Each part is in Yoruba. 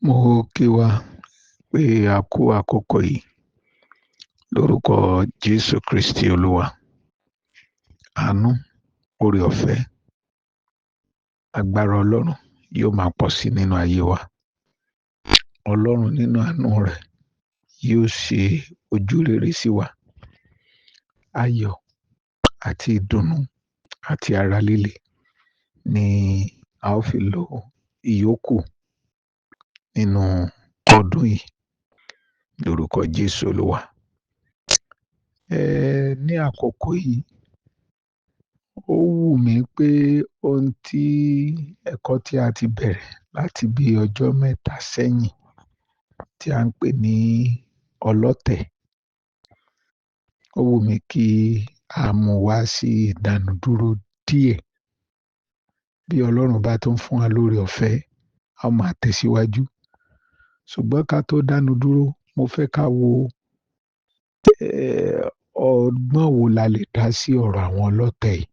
Mo kí wa pé a kú àkókò yìí lórúkọ Jésù Kristi Olúwa. Àánú, oore ọ̀fẹ́, agbára Ọlọ́run yóò máa pọ̀ sí nínú ayé wa. Ọlọ́run nínú àánú rẹ̀ yóò ṣe ojú rere sí wa. Ayọ̀ àti ìdùnnú àti ara líle ni a ó fi lo ìyókù nínú ọdún yìí lórúkọ Jésù Olúwa. Ní àkókò yìí, ó wù mí pé ohun tí ẹ̀kọ́ tí a ti bẹ̀rẹ̀ láti bí ọjọ́ mẹ́ta sẹ́yìn tí à ń pè ní ọlọ́tẹ̀. Ó wù mí kí a mú wá sí ìdánudúró díẹ̀. Bí Ọlọ́run bá tún fún wa lóore ọ̀fẹ́, a ó máa tẹ̀síwájú. Ṣùgbọ́n ká tó dánu dúró, mo fẹ́ ká wo ọgbọ́n wo la lè dá sí ọ̀rọ̀ àwọn ọlọ́tẹ̀ yìí.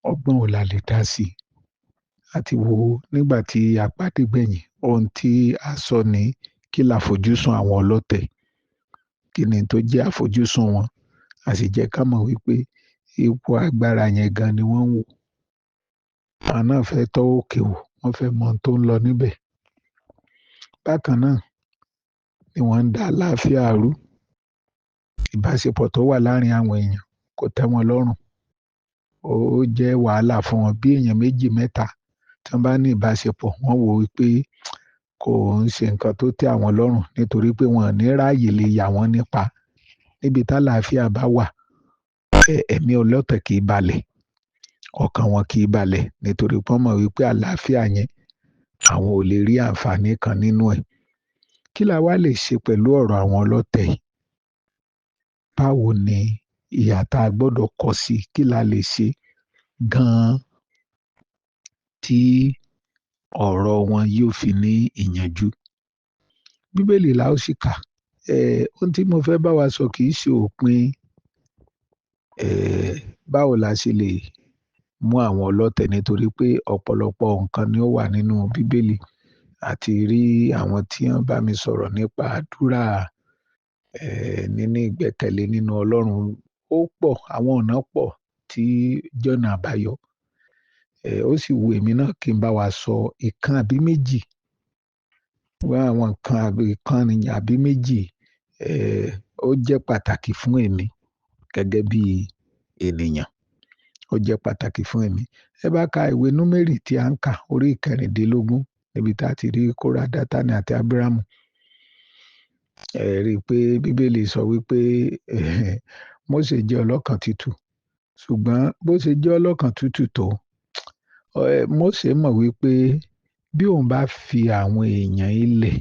Ọgbọ́n wo la lè dá sí? A ti wo nígbà tí a pàdé gbẹ̀yìn, ohun tí a sọ ní kí làfojúsùn àwọn ọlọ́tẹ̀. Kí ni tó jẹ́ àfojúsùn wọn? A sì jẹ́ ká mọ̀ wípé ipò agbára yẹn gan ni wọ́n ń wò. Àwọn náà fẹ́ tọ́ òkè wò, wọ́n fẹ́ mọ ohun tó ń lọ níbẹ̀. Bákan náà ni wọ́n ń da àlàáfíà rú. Ìbáṣepọ̀ tó wà láàrin àwọn èèyàn kò tẹ́ wọn lọ́rùn. Ó jẹ́ wàhálà fún wọn bí èèyàn méjì mẹ́ta tí wọ́n bá ní ìbáṣepọ̀, wọ́n wò wípé kò ń ṣe nǹkan tó tẹ́ àwọn lọ́rùn nítorí pé wọn ò ní ráàyè lè yà wọ́n nípa. Níbi tí àlàáfíà bá wà, ẹ̀mí ọlọ́tẹ̀ kì í balẹ̀, ọkàn wọn kì í balẹ̀ nítorí pé wọ́n mọ̀ wípé àlàáfíà yẹn àwọn ò lè rí àǹfààní kan nínú ẹ̀. Kí la wá lè ṣe pẹ̀lú ọ̀rọ̀ àwọn ọlọ́tẹ̀ yìí? Báwo ni ìhà tá a gbọ́dọ̀ kọ sí? Kí la lè ṣe gan-an tí ọ̀rọ̀ wọn yóò fi ní ìyànjú? Bíbélì la ó sì kà. Ohun tí mo fẹ́ bá wa sọ kì í ṣe òpin. Báwo la ṣe lè mú àwọn ọlọ́tẹ̀ nítorí pé ọ̀pọ̀lọpọ̀ nǹkan ni ó wà nínú Bíbélì. A ti rí àwọn tí wọ́n bá mi sọ̀rọ̀ nípa àdúrà, níní ìgbẹ́kẹ̀lé nínú Ọlọ́run. Ó pọ̀, àwọn ọ̀nà pọ̀ tí jọ́nà àbáyọ. Ó sì wù èmi náà kí n bá wa sọ ìkan àbí méjì. Wọ́n àwọn nǹkan àbí ìkan àbí méjì, ó jẹ́ pàtàkì fún èmi gẹ́gẹ́ bí ènìyàn. Ó jẹ́ pàtàkì fún èmi. Ẹ bá ka ìwé Númérì tí à ń kà orí ìkẹrìndínlógún níbi tí a ti rí Kórà, Dátánì àti Ábírámù. Ẹ rí i pé Bíbélì sọ wípé Mósè jẹ́ ọlọ́kàn tútù. Ṣùgbọ́n bó ṣe jẹ́ ọlọ́kàn tútù tó, Mósè mọ̀ wípé bí òun bá fi àwọn èèyàn ilẹ̀,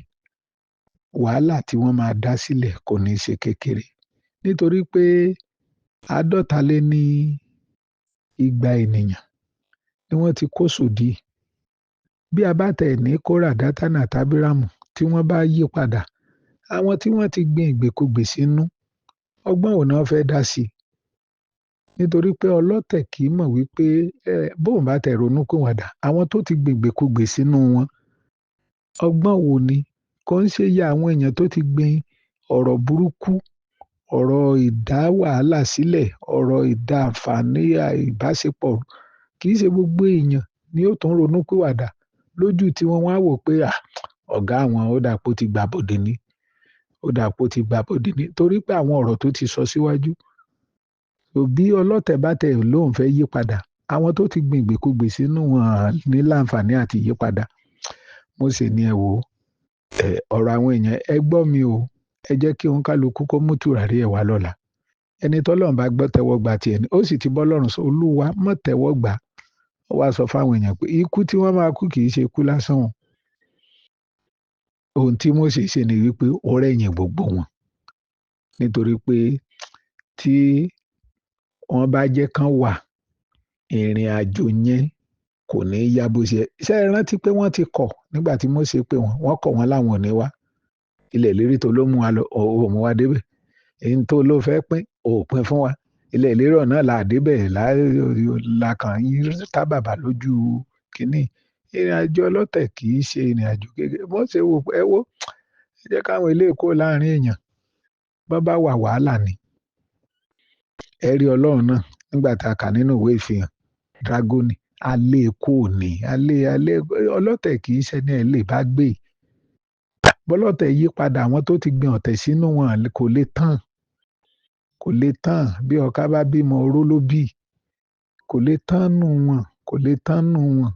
wàhálà tí wọ́n máa dá sílẹ̀ kò ní ṣe kékeré. Nítorí pé 250 ènìyàn ni wọ́n ti kó sòdí. Bí a bá tẹ̀ ní Kórà, Dátánì àti Ábírámù tí wọ́n bá yí padà, àwọn tí wọ́n ti gbin ìgbèkúgbè sínú, ọgbọ́n wo ni wọ́n fẹ́ dá sí? Nítorí pé ọlọ́tẹ̀ kì í mọ̀ wípé bóun bá tẹ̀ ronú pìwàdà, àwọn tó ti gbin ìgbèkúgbè sínú wọn, ọgbọ́n wo ni? Kò ń ṣe iye àwọn èèyàn tó ti gbin ọ̀rọ̀ burúkú, ọ̀rọ̀ ìdá wàhálà sílẹ̀, ọ̀rọ̀ ìdá àǹfààní ìbáṣepọ̀. Kì í ṣe gbogbo èèyàn ni ó tún ronú pìwàdà. Lójú tí wọ́n wá wò pé, à, ọ̀gá àwọn ó dà pé ó ti gbà bọ̀dé ni. Ó dà pé ó ti gbà bọ̀dé ni. Torí pé àwọn ọ̀rọ̀ tó ti sọ síwájú. Bí ọlọ́tẹ̀ bá tẹ̀ lóun fẹ́ yí padà, àwọn tó ti gbin ìgbèkúgbè sínú wọn ní láǹfààní àti yí padà. Mósè ní ẹ wò ó, ọ̀rọ̀ àwọn èèyàn, ẹ gbọ́ mi o. Ẹ jẹ́ kí òǹkálukú kó mú tùràrí ẹ̀ wá lọ́la. Ẹni tọ́lọ́run bá gbọ́ tẹ́wọ́ gbà tiẹ̀ ni. Ó sì ti bọ́ Ọlọ́run sọ, Olúwa má tẹ́wọ́ gbà. Ó wá sọ fún àwọn èèyàn pé ikú tí wọ́n máa kú kì í ṣe ikú lásán o. Ohun tí Mósè ṣe ni wípé ó rẹ̀yìn gbogbo wọn. Nítorí pé tí wọ́n bá jẹ́ kán wà, ìrìn àjò yẹn kò ní yá bó ṣe. Ṣé ẹ rántí pé wọ́n ti kọ̀ nígbà tí Mósè pè wọ́n? Wọ́n kọ̀ wọ́n láwọn ò ní wá. Ilẹ̀ ìlérí tó ló mú wa lọ, ò mú wa débẹ̀. Èyí tó ló fẹ́ pín, ò pín fún wa. Ilẹ̀ ìlérí ọ̀nà là débẹ̀, là kàn yín tá bàbà lójú kínní. Ìrìn àjò ọlọ́tẹ̀ kì í ṣe ìrìn àjò kékeré. Wọ́n ṣe wò ẹ wò, ẹ jẹ́ káwọn eléyìí kúrò láàrin èèyàn. Bọ́n bá wà, wàhálà ni. Ẹ rí Ọlọ́run náà nígbà tá a kà nínú ìwé ìfihàn, dragoni, alẹ́ kò ní, alẹ́ alẹ́ ọlọ́tẹ̀ kì í ṣe ní ẹ lè bá gbé. Bọ́lọ́tẹ̀ yí padà, àwọn tó ti gbin ọ̀tẹ̀ sínú wọn kò lè tán, kò lè tán. Bí ọká bá bímọ, oró ló bí, kò lè tán nù wọn, kò lè tán nù wọn.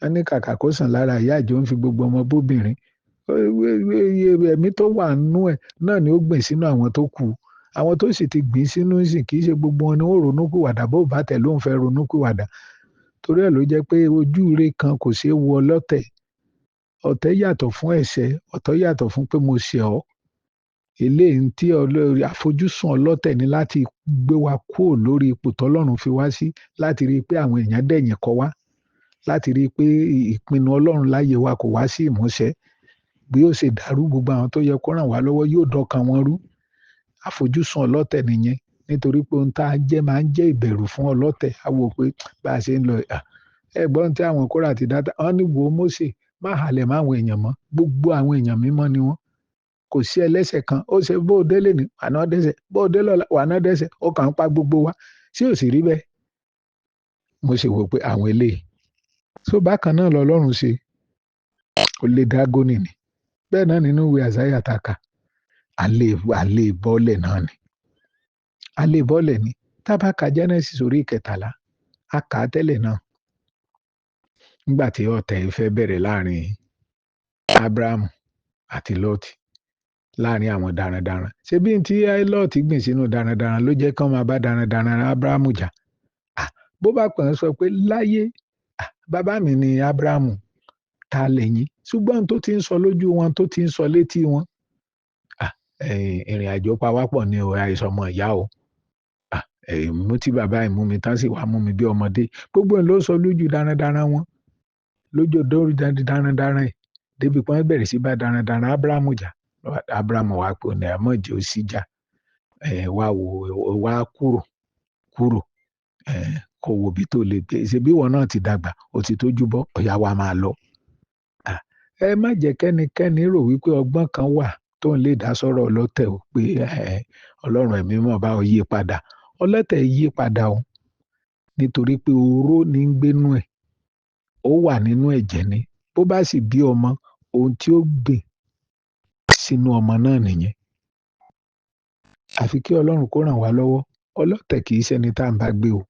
Ẹ ní kàkà kó sàn lára ìyá àjọ ń fi gbogbo ọmọ bóbìnrin. Ẹ̀mí tó wà nínú ẹ̀ náà ni ó gbìn sínú àwọn tó kù. Àwọn tó sì ti gbìn sínú ìsìn, kì í ṣe gbogbo wọn ni ó ronúpìwàdà. Bó bá tẹ̀ ló ń fẹ́ ronúpìwàdà. Torí ẹ̀ ló jẹ́ pé ojú ire kan kò ṣeé wo ọlọ́tẹ̀. Ọ̀tẹ̀ yàtọ̀ fún ẹ̀ṣẹ̀, ọ̀tẹ̀ yàtọ̀ fún pé mo ṣẹ̀ ọ́. Eléyìí tí àfojúsùn ọlọ́tẹ̀ ni láti gbé wa kúrò lórí ipò tọ́lọ́run fi wá sí, láti rí i pé àwọn èèyàn dẹ̀yìn kọ wá, láti rí i pé ìpinnu Ọlọ́run láyé wa kò wá sí ìmúṣẹ. Bí ó ṣe dàrú, gbogbo àwọn tó yẹ kó ràn wá lọ́wọ́ yóò dọkàn wọn rú. Àfojúsùn ọlọ́tẹ̀ nìyẹn. Nítorí pé ohun tá a jẹ́ máa ń jẹ́ ìbẹ̀rù fún ọlọ́tẹ̀. A wò pé bá a ṣe ń lọ, ẹ gbọ́ ohun tí àwọn Kórà àti Dátà, wọ́n ní wo Mósè, má halẹ̀ mọ́ àwọn èèyàn mọ́. Gbogbo àwọn èèyàn mímọ́ ni wọ́n. Kò sí ẹlẹ́ṣẹ̀ kan. Ó ṣe bó délé ní, wà náà dẹ́ṣẹ̀. Bó dé lọ́la, wà náà dẹ́ṣẹ̀. Ó kàn ń pa gbogbo wa. Ṣé ò sì rí bẹ́ẹ̀? Mo sì wò pé àwọn eléyìí. So bákan náà lọ́lọ́run ṣe, ó lé Dágónì ni. Bẹ́ẹ̀ náà nínú ìwé Àìsáyà tá a kà, alẹ́ bọ́lẹ̀ náà ni. Alẹ́ bọ́lẹ̀ ni. Tá bá ka Genesis orí 13, a kà á tẹ́lẹ̀ náà. Nígbà tí ọ̀tẹ̀ fẹ́ bẹ̀rẹ̀ láàrin Abrahamu àti Lọ́ọ̀tì, láàrin àwọn darandaran. Ṣé bí n tí Lọ́ọ̀tì gbìn sínú darandaran ló jẹ́ kí wọ́n máa bá darandaran Abrahamu jà? Bó bá pè ń sọ pé láyé, bàbá mi ni Abrahamu, ta lẹ̀yìn. Ṣùgbọ́n tó ti ń sọ lójú wọn, tó ti ń sọ létí wọn, ìrìn àjò pawápọ̀ ni o, àìsàn ọmọ ìyá o. Mú tí bàbá ẹ̀ mú mi tán sì wá mú mi bí ọmọdé. Gbogbo ẹ̀ ló sọ lójú darandaran wọn, lójú darandaran ẹ̀. Débi pé wọ́n bẹ̀rẹ̀ sí bá darandaran Abrahamu jà. Abrahamu wá pé ọ̀nà àmọ́ jẹ́ ó sì jà. Wá wò, wá kúrò, kúrò. Kò wò bí tó lè gbé. Ṣé bí ìwọ náà ti dàgbà, o ti tójú bọ́, ọ̀yà wa máa lọ. Ẹ má jẹ́ kẹ́nikẹ́ni rò wípé ọgbọ́n kan wà tó ń lè dá sọ́rọ̀ ọlọ́tẹ̀ o, pé Ọlọ́run ẹ̀mí mọ̀ bá ọ yí padà. Ọlọ́tẹ̀ yí padà o, nítorí pé oró ní ń gbénú ẹ̀. Ó wà nínú ẹ̀jẹ̀ ni. Bó bá sì bí ọmọ, ohun tí ó gbìn sínú ọmọ náà nìyẹn. Àfi kí Ọlọ́run kó ràn wá lọ́wọ́. Ọlọ́tẹ̀ kì í ṣe ẹni tá à ń bá gbé o.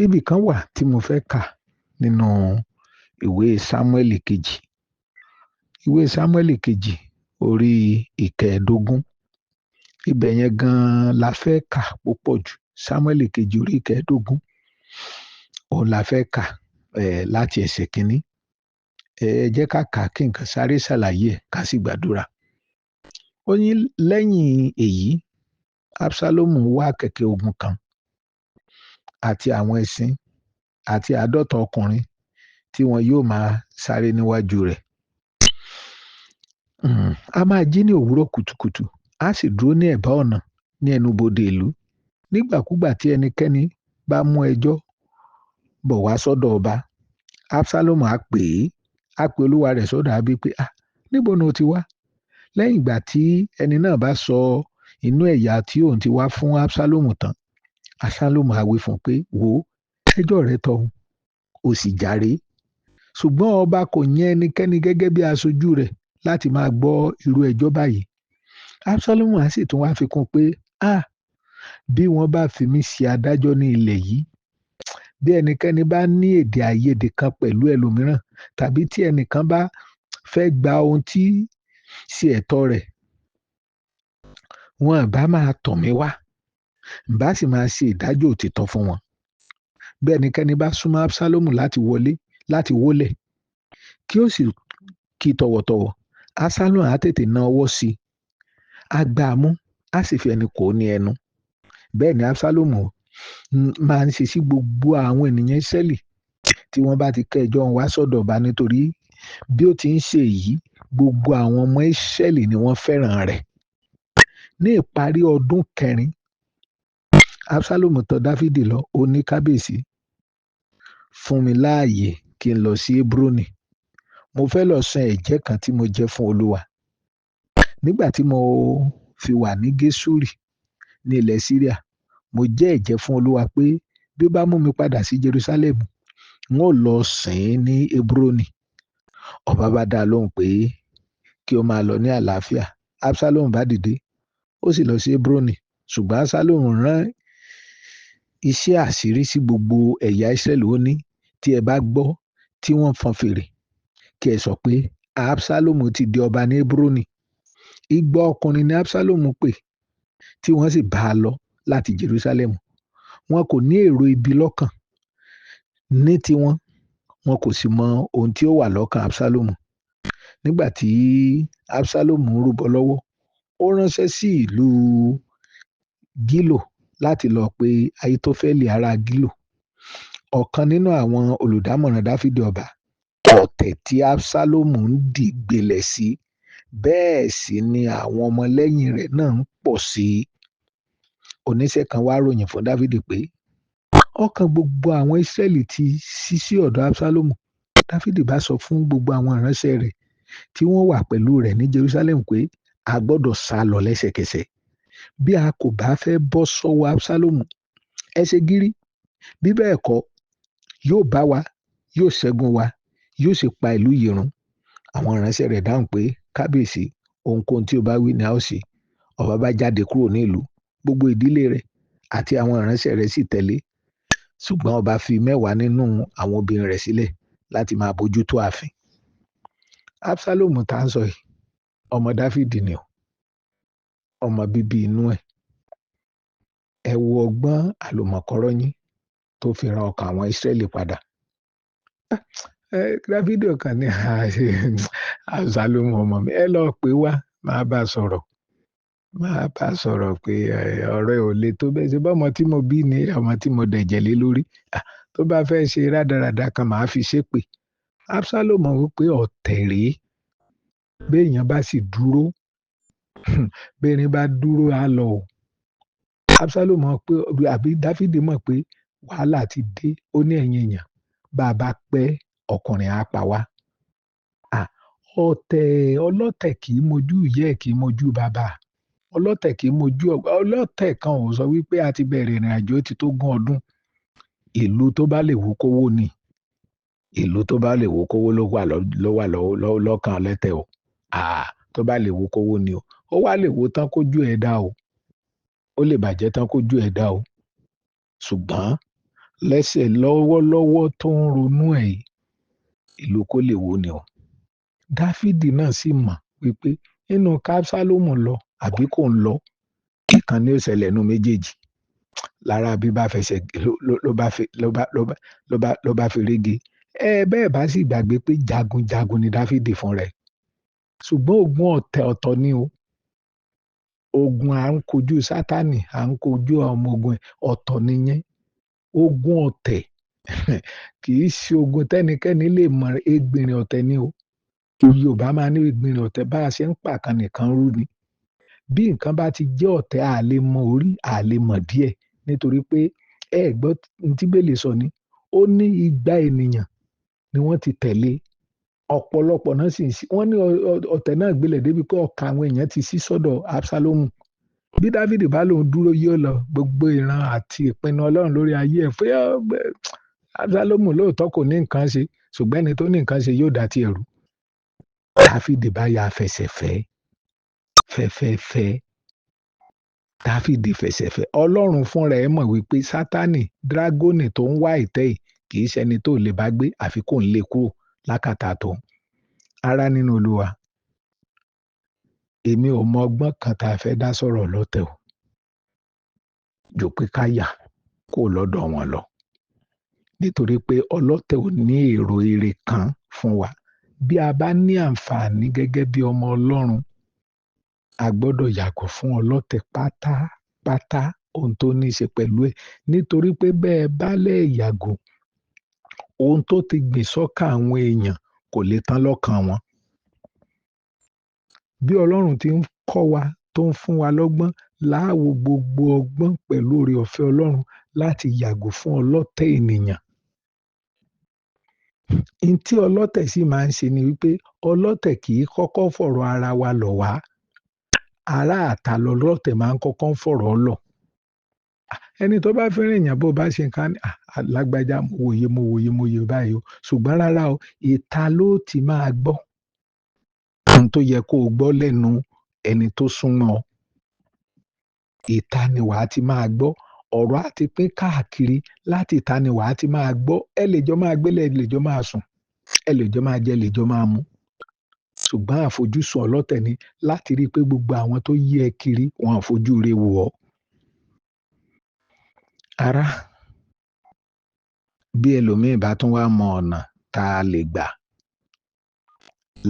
Ibì kan wà tí mo fẹ́ kà nínú ìwé Sámúẹ́lì kejì. Ìwé Sámúẹ́lì kejì orí 15. Ibẹ̀ yẹn gan-an la fẹ́ kà púpọ̀ jù. Sámúẹ́lì kejì orí 15. Òun la fẹ́ kà, láti ẹsẹ̀ kìíní. Ẹ jẹ́ ká kà kí nǹkan sáré ṣàlàyé ẹ̀ ká sì gbàdúrà. Ó ní lẹ́yìn èyí, Absalomu wá kẹ̀kẹ́ ogun kan àti àwọn ẹṣin àti 50 ọkùnrin tí wọn yóò máa sáré níwájú rẹ̀. A máa jí ní òwúrọ̀ kùtùkùtù, a sì dúró ní ẹ̀bá ọ̀nà ní ẹnubodè ìlú. Nígbàkúgbà tí ẹnikẹ́ni bá mú ẹjọ́ bọ̀ wá sọ́dọ̀ ọba, Absalomu á pè é, á pe olúwa rẹ̀ sọ́dọ̀, á bí pé, níbo ni o ti wá? Lẹ́yìn ìgbà tí ẹni náà bá sọ inú ẹ̀yà tí òun ti wá fún Absalomu tán, Absalomu á wí fún un pé, wò ó, ẹjọ́ rẹ tọ́ o sì jàre. Ṣùgbọ́n ọba kò yàn ẹnikẹ́ni gẹ́gẹ́ bí aṣojú rẹ̀ láti máa gbọ́ irú ẹjọ́ báyìí. Absalomu á sì tún wá fi kún pé, bí wọ́n bá fi mí ṣe adájọ́ ní ilẹ̀ yìí, bí ẹnikẹ́ni bá ní èdè àìyedè kan pẹ̀lú ẹlòmíràn, tàbí tí ẹnìkan bá fẹ́ gba ohun tí ṣe ẹ̀tọ́ rẹ̀, wọn bá máa tọ̀ mí wá, n bá sì máa ṣe ìdájọ́ òtítọ́ fún wọn. Bí ẹnikẹ́ni bá súnmọ́ Absalomu láti wọlé, láti wólẹ̀, kí ó sì kí tọ̀wọ̀tọ̀wọ̀, Absalomu á tètè na ọwọ́ sí i, á gbá a mú, á sì fi ẹnu kò ó ní ẹnu. Bẹ́ẹ̀ ni Absalomu máa ń ṣe sí gbogbo àwọn ènìyàn Ísírẹ́lì tí wọ́n bá ti kẹ́ ẹjọ́ wọn wá sọ́dọ̀ ọba, nítorí bí ó ti ń ṣe èyí, gbogbo àwọn ọmọ Ísírẹ́lì ni wọ́n fẹ́ràn rẹ̀. Ní ìparí ọdún kẹrin, Absalomu tọ̀ Dáfídì lọ, ó ní kábíyèsí, fún mi láàyè kí n lọ sí Hebroni. Mo fẹ́ lọ san ẹ̀jẹ́ kan tí mo jẹ́ fún Olúwa. Nígbà tí mo fi wà ní Gẹ́ṣúrì ní ilẹ̀ Síríà, mo jẹ́ ẹ̀jẹ́ fún Olúwa pé bí ó bá mú mi padà sí Jerusalem, n ó lọ sìn ín ní Hebroni. Ọba bá dá a lóhùn pé kí ó máa lọ ní àlàáfíà. Absalom bá dìde, ó sì lọ sí Hebroni. Ṣùgbọ́n Absalom rán iṣẹ́ àṣírí sí gbogbo ẹ̀yà Israẹli. Ó ní, tí ẹ bá gbọ́ tí wọ́n fọn fèrè, kí ẹ sọ pé Absalom ti di ọba ní Hebroni. Igba ọkùnrin ni Absalom pè, tí wọ́n sì bá a lọ láti Jerusalem. Wọn kò ní èrò ibi lọ́kàn ní tiwọn, wọn kò sì mọ ohun tí ó wà lọ́kàn Absalom. Nígbà tí Absalom ń rúbọ lọ́wọ́, ó ránṣẹ́ sí ìlú Gílò láti lọ pe Ahitofeli ará Gílò, ọ̀kan nínú àwọn olùdámọ̀ràn Dáfídì ọba. Ọ̀tẹ̀ tí Absalom ń dì gbilẹ̀ sí, bẹ́ẹ̀ sì ni àwọn ọmọlẹ́yìn rẹ̀ náà ń pọ̀ sí i. Oníṣẹ́ kan wá ròyìn fún Dáfídì pé ọkàn gbogbo àwọn Ísírẹ́lì ti ṣí sí ọ̀dọ̀ Absalom. Dáfídì bá sọ fún gbogbo àwọn ìránṣẹ́ rẹ̀ tí wọ́n wà pẹ̀lú rẹ̀ ní Jerusalem pé a gbọ́dọ̀ sá lọ lẹ́sẹ̀kẹsẹ̀ bí a kò bá fẹ́ bọ́ sọ́wọ́ Absalom. Ẹ ṣe gírí, bí bẹ́ẹ̀ kọ́ yóò bá wa, yóò ṣẹ́gun wa, yóò sì pa ìlú yìí run. Àwọn ìránṣẹ́ rẹ̀ dáhùn pé kábíyèsí, ohunkóhun tí ó bá wí ni a ó ṣe. Ọba bá jáde kúrò ní ìlú, gbogbo ìdílé rẹ̀ àti àwọn ìránṣẹ́ rẹ̀ sì tẹ̀lé. Ṣùgbọ́n ọba fi 10 nínú àwọn obìnrin rẹ̀ sílẹ̀ láti máa bójú tó ààfin. Absalom tá ń sọ yìí, ọmọ Dáfídì ni o, ọmọ bíbí inú ẹ̀. Ẹ wo ọgbọ́n àlùmọ̀kọ́rọ́ yín tó fi ran ọkàn àwọn Ísírẹ́lì padà. Dáfídì ọkàn ní Absalom ọmọ mi, ẹ lọ pè wá, máa bá sọ̀rọ̀. Máa bá sọ̀rọ̀ pé ọ̀rọ̀ ẹ̀ ò le tó bẹ́ẹ̀. Ṣé bọ́mọ tí mo bí ni ọmọ tí mo dẹ̀jẹ̀ lé lórí? Tó bá fẹ́ ṣe rádaràda kan, màá fi ṣépè. Absalom wí pé ọ̀tẹ̀ rèé. Béèyàn bá sì dúró, béèyàn bá dúró á lọ o. Absalom mọ̀ pé, àbí Dáfídì mọ̀ pé wàhálà ti dé. Ó ní ẹ̀yin èèyàn, bá a bá pẹ́ ọkùnrin á pa wá. Ọ̀tẹ̀ ọlọ́tẹ̀ kì í mojú ìyá ẹ̀, kì í mojú bàbá. Ọlọ́tẹ̀ kì í mojú ọlọ́tẹ̀ kan ò sọ wípé a ti bẹ̀rẹ̀ ìrìn àjò ti tó gún ọdún. Ìlú tó bá lè wú kówó ni. Ìlú tó bá lè wú kówó ló wà lọ́kàn ọlọ́tẹ̀ o. Tó bá lè wú kówó ni o. Ó wá lè wú tán kójú ẹ̀ dá o. Ó lè bàjẹ́ tán kójú ẹ̀ dá o. Ṣùgbọ́n lẹ́sẹ̀ lọ́wọ́lọ́wọ́ tó ń ronú ẹ̀, ìlú kó lè wó ni o. Dáfídì náà sì mọ̀ wípé nínú Absalom lọ àbí kò ń lọ, ìkan ní ó ṣẹlẹ̀ nínú méjèèjì. Lára bí bá fẹsẹ̀ ló bá ferege. Ẹ bẹ́ẹ̀ bá sì gbàgbé pé jagunjagun ni Dáfídì fún rẹ̀. Ṣùgbọ́n ogun ọ̀tẹ̀ ọ̀tọ̀ ni o. Ogun à ń kojú Sátánì, à ń kojú ọmọ ogun ọ̀tọ̀ nìyẹn. Ogun ọ̀tẹ̀ kì í ṣe ogun tẹ́nikẹ́ni lè mọ. Egbìnrìn ọ̀tẹ̀ ni o. Yorùbá máa ní egbìnrìn ọ̀tẹ̀, bá a ṣe ń pàkan nìkan rú ni. Bí nǹkan bá ti jẹ́ ọ̀tẹ̀, a lè mọ orí, a lè mọ̀ díẹ̀. Nítorí pé ẹ gbọ́ tí Bíbélì sọ ni, ó ní igba ènìyàn ni wọ́n ti tẹ̀lé. Ọ̀pọ̀lọpọ̀ náà sì ń sí. Wọ́n ní ọ̀tẹ̀ náà gbilẹ̀ débi pé ọkàn àwọn èèyàn ti ṣí sọ́dọ̀ Absalom. Bí Dáfídì bá lòun dúró yóò lọ, gbogbo ìran àti ìpinnu Ọlọ́run lórí ayé ẹ̀ fún Absalom lóòótọ́ kò ní nǹkan ṣe, ṣùgbọ́n ẹni tó ní nǹkan ṣe yóò dá ti ẹ̀rù. Dáfídì bá ya fẹsẹ̀ fẹ́, fẹ́fẹ́fẹ́. Dáfídì fẹsẹ̀ fẹ́. Ọlọ́run fúnra ẹ̀ mọ̀ wípé Sátánì, dírágónì tó ń wá ìtẹ́ yìí kì í ṣẹni tó lè bá gbé àfi kó ń lé kúrò lákàtà tòun. Ará nínú Olúwa, èmi ò mọ ọgbọ́n kan tá a fẹ́ dá sọ̀rọ̀ lọ́tẹ̀ o. Jù pé ká yà kó lọ́dọ̀ wọn lọ. Nítorí pé ọlọ́tẹ̀ ò ní èrò ire kan fún wa. Bí a bá ní àǹfààní gẹ́gẹ́ bí ọmọ Ọlọ́run, a gbọ́dọ̀ yàgò fún ọlọ́tẹ̀ pátápátá ohun tó ní í ṣe pẹ̀lú ẹ̀. Nítorí pé bẹ́ẹ̀ bá lẹ̀ yàgò, ohun tó ti gbìn sọ́kàn àwọn èèyàn kò lè tán lọ́kàn wọn. Bí Ọlọ́run ti ń kọ́ wa, tó ń fún wa lọ́gbọ́n, láwo gbogbo ọgbọ́n pẹ̀lú oore ọ̀fẹ́ Ọlọ́run láti yàgò fún ọlọ́tẹ̀ ènìyàn. N tí ọlọ́tẹ̀ sì máa ń ṣe ni wípé ọlọ́tẹ̀ kì í kọ́kọ́ fọ̀rọ̀ ara wa lọ̀ wá. Ará àta lọlọ́tẹ̀ máa ń kọ́kọ́ fọ̀rọ̀ lọ̀. Ẹni tó bá fẹ́ràn èèyàn bó bá ṣe nǹkan, lágbájá mo wòye, mo wòye, mo wòye báyìí o. Ṣùgbọ́n rárá o, ìta ló ti máa gbọ́. Ohun tó yẹ kó o gbọ́ lẹ́nu ẹni tó súnmọ́ ọ. Ìta ni wàá ti máa gbọ́. Ọ̀rọ̀ á ti pín káàkiri, láti ìta ni wàá ti máa gbọ́. Ẹ lè jọ máa gbélé, ẹ lè jọ máa sùn, ẹ lè jọ máa jẹ, ẹ lè jọ máa mu. Ṣùgbọ́n àfojúsùn ọlọ́tẹ̀ ni láti rí i pé gbogbo àwọn tó yí ẹ kiri wọn ò fojú re wò ọ́. Ará, bí ẹlòmíì bá tún wá mọ ọ̀nà tá a lè gbà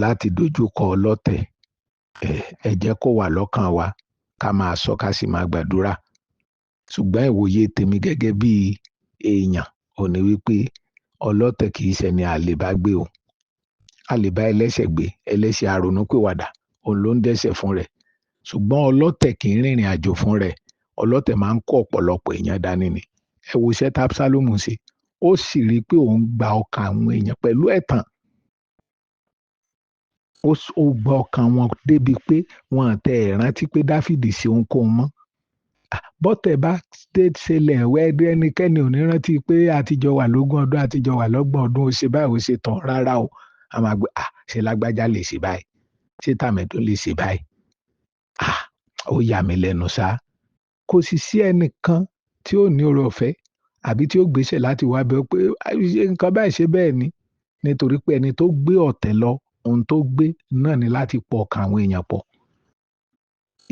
láti dojú kọ ọlọ́tẹ̀, ẹ jẹ́ kó wà lọ́kàn wa ká máa sọ ká sì máa gbàdúrà. Ṣùgbọ́n ìwòye tèmi gẹ́gẹ́ bí èèyàn ò ní wípé ọlọ́tẹ̀ kì í ṣe ẹni a lè bá gbé o. A lè bá ẹlẹ́ṣẹ̀ gbé, ẹlẹ́ṣẹ̀ aronúpìwàdà, òun ló ń dẹ́ṣẹ̀ fún rẹ̀. Ṣùgbọ́n ọlọ́tẹ̀ kì í rìnrìn àjò fún rẹ̀. Ọlọ́tẹ̀ máa ń kó ọ̀pọ̀lọpọ̀ èèyàn dání ni. Ẹ wo iṣẹ́ tí Absalomu ṣe, ó sì rí i pé òun gba ọkàn àwọn èèyàn pẹ̀lú ẹ̀tàn. Ó gba ọkàn wọn débi pé wọn tẹ ẹ̀ rántí pé Dáfídì ṣe ohunkóhun mọ́. Bọ́tẹ̀ bá dé ṣẹlẹ̀ wẹ́, ẹnikẹ́ni ò ní rántí pé àtijọ́ wà lógún ọdún, àtijọ́ wà lọ́gbọ̀n ọdún, ó ṣe báyìí, ó ṣe tán. Rárá o. A máa gbé, ṣe lágbájá lè ṣe báyìí? Ṣé tàmẹ̀dò lè ṣe báyìí? Ó yà mí lẹ́nu sá. Kò sì sí ẹnìkan tí ó ní oore ọ̀fẹ́ àbí tí ó gbéṣẹ̀ láti wá bẹ̀ pé ṣé nǹkan báyìí ṣe bẹ́ẹ̀ ni. Nítorí pé ẹni tó gbé ọ̀tẹ̀ lọ, ohun tó gbé náà ni láti pọ̀ ọkàn àwọn èèyàn pọ̀.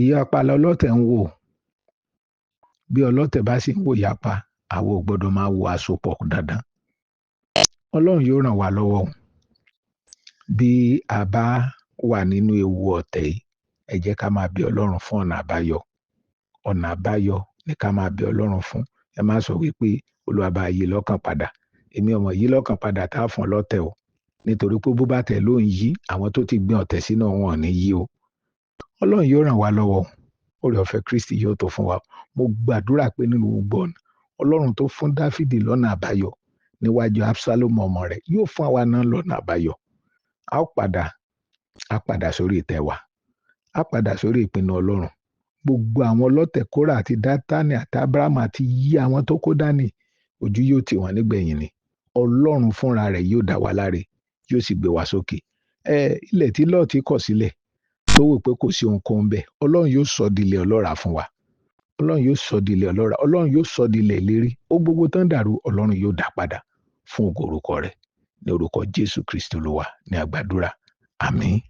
Ìyapa lọlọ́tẹ̀ ń wò. Bí ọlọ́tẹ̀ bá sì ń wò ìyapa, àwa ò gbọdọ̀ máa wo àsopọ̀ dandan. Ọlọ́run yóò ràn wá lọ́wọ́. Bí a bá wà nínú ewu ọ̀tẹ̀ yìí, ẹ jẹ́ ká máa bẹ Ọlọ́run fún ọ̀nà àbáyọ. Ọ̀nà àbáyọ ni ká máa bẹ Ọlọ́run fún. Ẹ má sọ wípé Olúwa bá yí lọ́kàn padà. Èmi ọmọ yí lọ́kàn padà tá fún ọlọ́tẹ̀ o. Nítorí pé bó bá tẹ̀ ló ń yí, àwọn tó ti gbin ọ̀tẹ̀ sínú wọn ò ní yí o. Ọlọ́run yóò ràn wá lọ́wọ́. Oore ọ̀fẹ́ Kristi yóò tó fún wa. Mo gbàdúrà pé nínú gbogbo ọ̀nà, Ọlọ́run tó fún Dáfídì lọ́nà àbáyọ níwájú Absalomu ọmọ rẹ̀ yóò fún àwa náà lọ́nà àbáyọ. A ó padà, a padà sórí ìtẹ́ wa. A padà sórí ìpinnu Ọlọ́run. Gbogbo àwọn ọlọ́tẹ̀ Kórà àti Dátánì àti Ábúráhámù àti yí àwọn tó kó dání, ojú yóò tì wọ́n nígbẹ̀yìn ni. Ọlọ́run fúnra rẹ̀ yóò dá wa láre, yóò sì gbé wa sókè. Ilẹ̀ tí Lọ́ọ̀tì kọ̀ sílẹ̀ tó wò pé kò sí ohunkóhun bẹ́ẹ̀, Ọlọ́run yóò sọ di ilẹ̀ ọlọ́ràá fún wa. Ọlọ́run yóò sọ di ilẹ̀ ọlọ́ràá. Ọlọ́run yóò sọ di ilẹ̀ ìlérí. Ó gbogbo tán dàrú, Ọlọ́run yóò dá padà fún ògo orúkọ rẹ̀. Ní orúkọ Jésù Kristi Olúwa ní a gbàdúrà. Àmín.